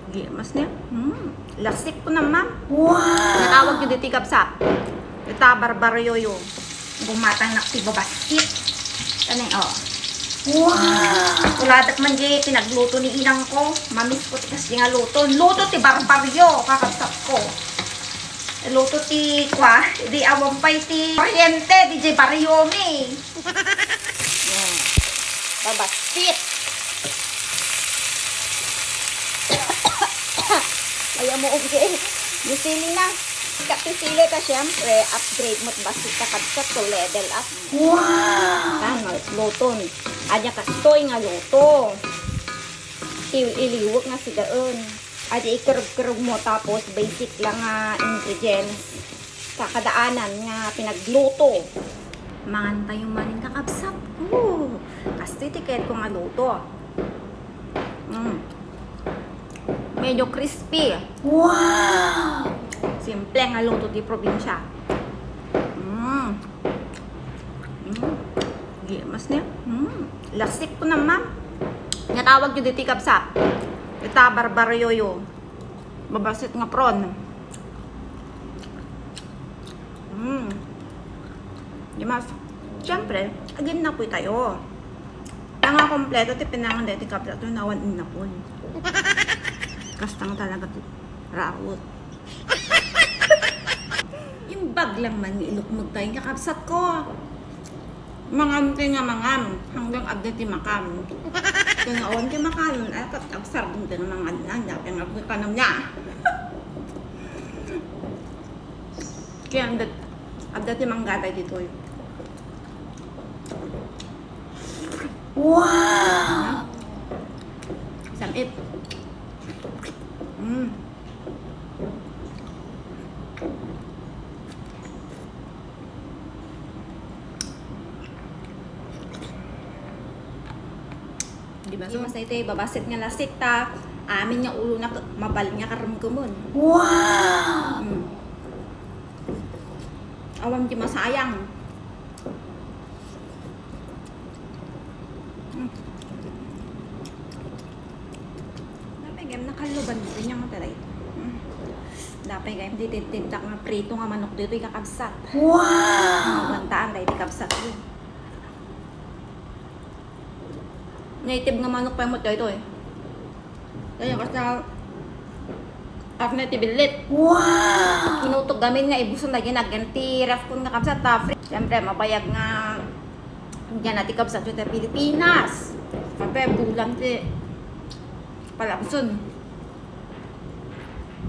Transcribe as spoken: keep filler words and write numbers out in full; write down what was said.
Di, mas niya. Hmm. Lasik ko naman. Wow! Natawag yu ditoy kabsat. Ita, barbaryo yu. Gumatang na ti babassit. Kani, oh. Wow! Kuladak man di pinagluto ni inang ko. Mamiss ko ti kasdi nga luto. Luto ti barbaryo, kakabsat ko. Luto ti kwa, di awan pay ti kuryente, di jay baryo mi. Yan. Babassit. Ay, amo, okay. Yung sili na. Kat yung sili ka, syempre, upgrade mo, bassit ka, kabsat, to level up. Wow! Tan, luton. Anya kastoy nga luto. Ti iliwek nga sidaen. Adi ikurog-kurog mo, tapos basic lang nga ingredients. Kakadaanan nga pinagluto. Mangan tayo manin, kakabsat ko. Kastoy ti kayat ko nga luto. Mm. Medyo crispy. Wow! Simple nga luto ti probinsya. Mm. Mm. Di, mas niya. Mm. Lasik ko naman. Natawag yu ditoy kabsat. Ita, barbaryo yu. Babassit nga prawn. Mm. Di mas, siyempre, agin na po tayo. Tanga kompleto, ti pinangan dahil ti kabsat, yung nawan in na po. Kastang talaga ti raot. Imbag lang man nga ilukmeg tayo, kakabsat ko. Mangan kay nga mangan, hanggang adda ti makan. Kay nga awan ti makan, ay, kat-, agsardeng ti nga mangan na, nya, kay nga agkanam niya. Kay adda, adda ti manggaday ditoy. Wow! Samit. Mm. Di ba? So, masay tayo, babassit nga lasik ta. Amin nga ulo na k-, mabal nga karemkemen. Wow! Mm. Awan ti masayang. Mm. Dapay gayam nakalluban dito niya nga taray. Mm. Dapay gayam di tintintak nga prito nga manok dito, ikakabsat. Wow! Mabantaan tayo, di kabsat yun. Native nga manok pa yung dito eh. Kaya kasi na, karne ti billit. Wow! Inutog gamin nga ibuson lagi na ganti ref kun nga kabsat ta free. Siyempre, mabayag nga diyan na ti kabsat yung Pilipinas. Kape, bulan ti palabuson.